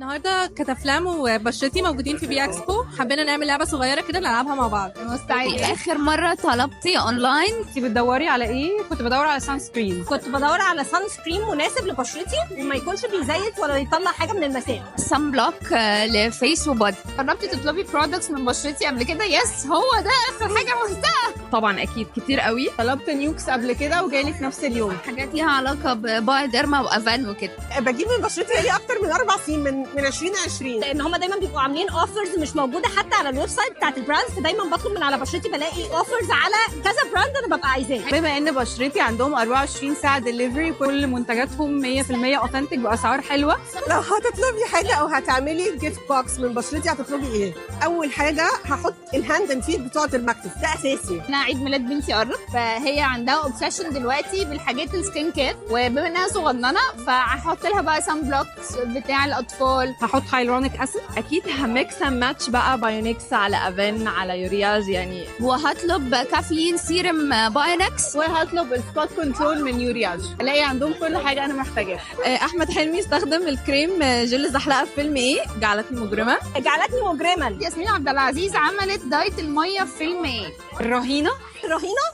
النهارده كتافلام وبشرتي موجودين في B Expo. حبينا نعمل لعبه صغيرة كده نلعبها مع بعض. مستعدة. اخر مرة طلبتي اونلاين؟ انت بتدوري على ايه؟ كنت بدور على sunscreen. كنت بدور على sunscreen مناسب لبشرتي وما يكونش بيزيت ولا يطلع حاجة من المسام. sunblock ل face و body. جربتي تطلبي products من بشرتي قبل كده؟ yes، هو ده اخر حاجة عملتها. طبعا اكيد، كتير قوي. طلبت نيوكس قبل كده وجالي في نفس اليوم. حاجات ليها علاقة ب Bioderma وافان وكده. بجيب من بشرتي بقالي اكتر من 4 سنين، من 2020. لان هم دايما بيبقوا عاملين offers مش موجودة حتى على ال website بتاعت ال brands، فدايما بطلب من على بشرتي، بلاقي offers على كذا brand انا ببقى عايزاه. بما ان بشرتي عندهم 24 ساعة دليفري. كل منتجاتهم 100% authentic باسعار حلوه. لو هتطلبي حاجة او هتعملي gift box من بشرتي هتطلبي ايه؟ اول حاجة هحط ال hand and feet بتوعه المكتب، ده اساسي. انا عيد ميلاد بنتي قرب، فهي عندها obsession دلوقتي بالحاجات ال skin care، وبما انها صغننه فهحط لها بقى sunblock بتاع الاطفال. هحط hyaluronic acid. اكيد ه mix and match بقى، بايونكس على افين على يورياج يعني. وهطلب caffeine serum بايونكس. وهطلب ال spot control من يورياج، الاقي عندهم كل حاجة انا محتاجاها. احمد حلمي استخدم الكريم جل الزحلقه في فيلم ايه؟ جعلتني مجرمه. جعلتني مجرما. ياسمين عبد العزيز عملت diet المية في فيلم ايه؟ الرهينه. الرهينه.